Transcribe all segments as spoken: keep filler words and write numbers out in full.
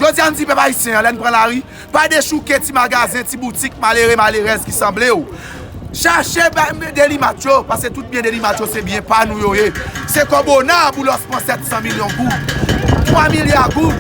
Jodi a, n di pèp ayisyen an, lè n pran lari, pa dechouke ti magazen, ti boutik, malere, malerèz ki sanble w. Chache ba-, Delimat yo, paske tout byen Delimat yo se byen pa nou yo ye. Se Kòbona Boulos pran sèt san milyon goud, twa milya goud,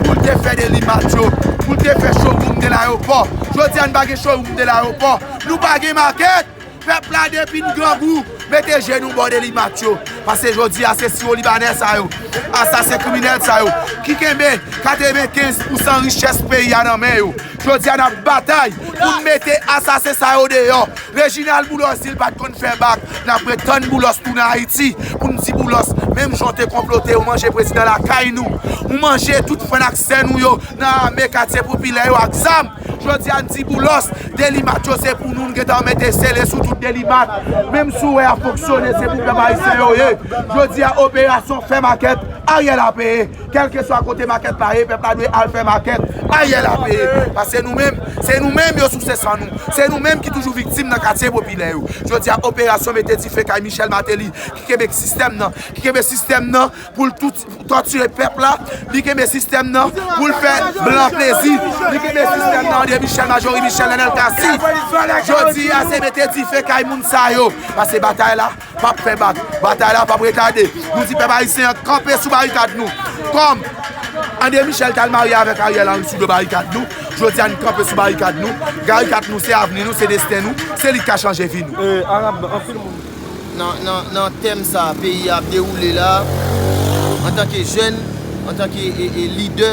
pou l te fè Delimat yo, pou l te fè showroom de layopò. Jodi a, n pa gen showroom de layopò, nou pa gen makèt. Pèp la, depi n grangou, mete je nou bò Delimat yo. Paske jodi a, se siwo libanè sa yo, asasen kriminèl sa yo, ki kenbe katrevenkenz pousan richès peyi a nan men yo. Jodi a, n ap batay pou n mete asasen sa yo deyò. Reginald Boulos di l pa t konn fè bak. N ap ret tann Boulos tounen Ayiti pou n di Boulos, menm jan w te konplote, ou manje prezidan lakay nou, ou manje tout frè n ak sè nou yo nan ame katye popilè yo ak zam. Jodi a, n di Boulos, Delimat yo se pou nou, n gentan mete sele sou tout Delimat. Menm si w wè y ap fonksyone, se pou pèp ayisyen yo ye. Jodi a, operasyon fè makèt, Ariel a peye. Kèlkeswa kote makèt la ye, pèp la dwe al fè makèt, Ariel a peye. Paske nou menm, se nou menm yo souse san nou. Se nou menm ki toujou viktim nan katye popilè yo. Jodi a, operasyon mete dife kay Michel Martelly, ki kenbe sistèm nan, ki kenbe sistèm nan pou l tou tòtire pèp la, li kenbe sistèm nan pou l fè blan plezi, li kenbe sistèm nan, André Michel, Majorie Michel, Nenel Cassy. Jodi a, se mete dife kay moun sa yo. Paske batay la p ap fè bak, batay la p ap retade. Nou di pèp ayisyen an kanpe sou barikad nou. Kòm André Michel t al marye avèk Ariel Henry sou do barikad nou, jodi a n kanpe sou barikad nou. Barikad nou se avni nou, se desten nou, se li k ka chanje vi nou. Nan, nan, nan tèm sa a, peyi a ap dewoule la, antanke jèn, antanke, e, e, lidè,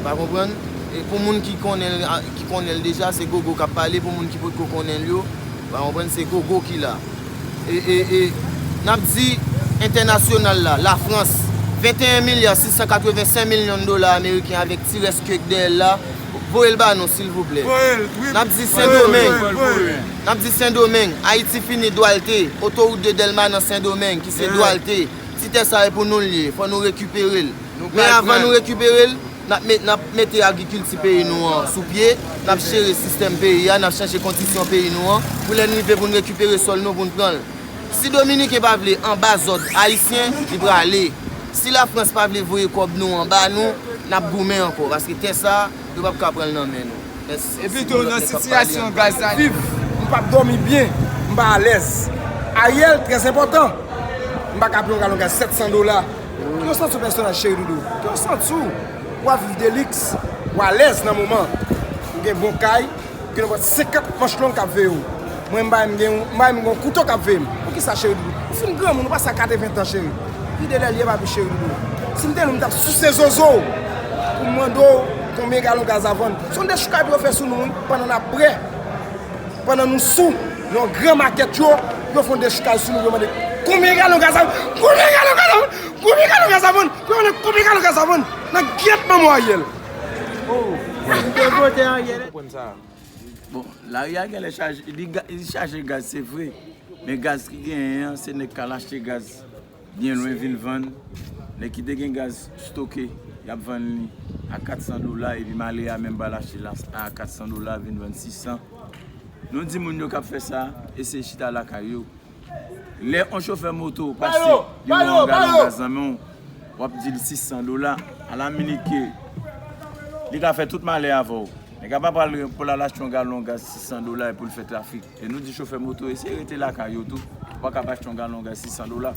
pa konprann? E pou moun ki konnen l, a, ki konnen l deja, se Gogo k ap pale, pou moun ki potko konnen l yo, pa konprann, se Gogo ki la. E, e, e, n ap di entènasyonal la, Lafrans, venteyen milya sis san katrevensenk milyon dola ameriken avèk ti rès ke k dèyè l la, voye l ba nou, silvouplè. Voye l, wi. N ap di Sendomeng. Voye l, voye l. N ap di Sendomeng, Ayiti fini Dwalte, otowout de Dèlma nan Sendomeng, ki se Dwalte. Ti tè sa e pou nou l ye, fò nou rekipere l. Men avan nou rekipere l, n ap met, n ap mete agrikilti peyi nou an sou pye, n ap jere sistèm peyi a, n ap chanje kondisyon peyi nou an, pou lè n rive pou n rekipere sòl nou, pou n pran l. Si Dominiken pa vle anba zòd ayisyen, li prale. Si Lafrans pa vle voye kòb nou anba nou, n ap goumen ankò, paske tè sa a, yo p ap ka pran l nan men nou. Mèsi. Epi tou, nan sitiyasyon gaz la viv, m p ap dòmi byen, m pa alèz. Ariel, trè enpòtan. M pa ka peye yon galon gaz sèt san dola. Ki w santi w pèsonèl, cheri doudou? Ki w santi w? W ap viv de liks, w alèz nan moman. Ou gen bon kay, gen nenpòt senkant manch long k ap veye w. Mwen, m pa menm gen, m pa menm gen yon kouto k ap veye m. Poukisa, cheri doudou? Ou fin granmoun, ou pase a katreven tan, cheri. Vide lè l ye, papi, cheri doudou. Si m te nou, m t ap souse zozo w pou m mande w konbyen galon gaz a vann. Se yon dechoukay pou yo fè sou nou, wi, pandan n ap prè. Pandan nou sou nan gran makèt yo, yo fè yon dechoukay sou nou, yo mande, "Konbyen galon gaz a vann? Konbyen galon gaz a vann? Konbyen galon gaz a vann?" Yo mande, "Konbyen galon gaz a vann?" Nan gyèt manman w, Ariel. Oh, m te vote Ariel. Bon, lari a genlè chaje, li ga-, li chaje gaz, se vre. Men gaz ki genyen an, se nèg k al achte gaz byen lwen vin vann. Nèg ki te gen gaz stoke, y ap vann li a kat san dola, epi malè a menm pral achte l a, a kat san dola, vin vann sis san. Nou di moun yo k ap fè sa, eseye chita lakay yo. Lè yon chofè moto pase, li wè yon galon gaz nan men w, w ap di l sis san dola, a la minit ke li ka fè tout malè avè w. Nèg la pa pral pou l al achte yon galon gaz sis san dola e pou l fè trafik. E nou di chofè moto, eseye rete lakay yo tou. Ou pa ka achte yon galon gaz sis san dola.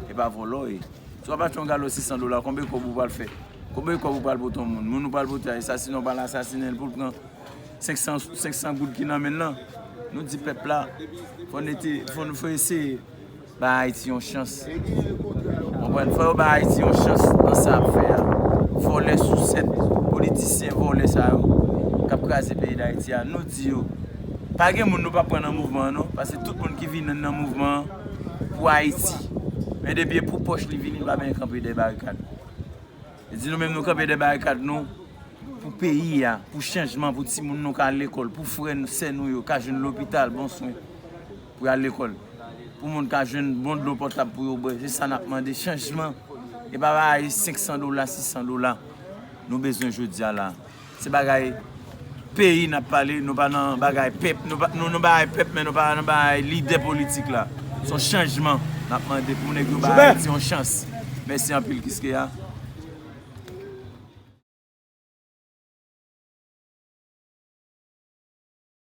E pa vòlò w ye. Si w ap achte yon galon sis san dola, konbyen kòb ou pral fè? Konbyen kòb ou pral pote yon moun? Moun ou pral pote a, e sasinen w pral asasinen l pou l pran senk san, senk san goud ki nan men l lan. Nou di pèp la, fò n ete, fò n, fò eseye bay Ayiti yon chans. Konprann? Fò yo bay Ayiti yon chans nan sa y ap fè a. Vòlè sousèt, politisyen vòlè sa yo k ap kraze peyi Dayiti a, nou di yo, pa gen moun nou p ap pran nan mouvman an non, paske tout moun ki vini nan mouvman an pou Ayiti. Men depi e pou pòch li vini, li pa benyen kanpe dèyè barikad. Li di nou menm nou kanpe dèyè barikad nou pou peyi a, pou chanjman, pou timoun nou ka al lekòl, pou frè n, sè nou yo ka jwenn lopital, bon swen, pou y al lekòl. Pou moun ka jwenn bon dlo potab pou yo bwè. Se sa n ap mande, chanjman. E pa bagay senk san dola, sis san dola nou bezwen jodi a la. Se bagay peyi n ap pale, nou pa nan bagay pèp, nou pa, nou nan bagay pèp, men nou pa nan bagay lidè politik la. Se yon chanjman n ap mande pou nèg yo bay Ayiti yon chans. Mèsi anpil, Kiskeya.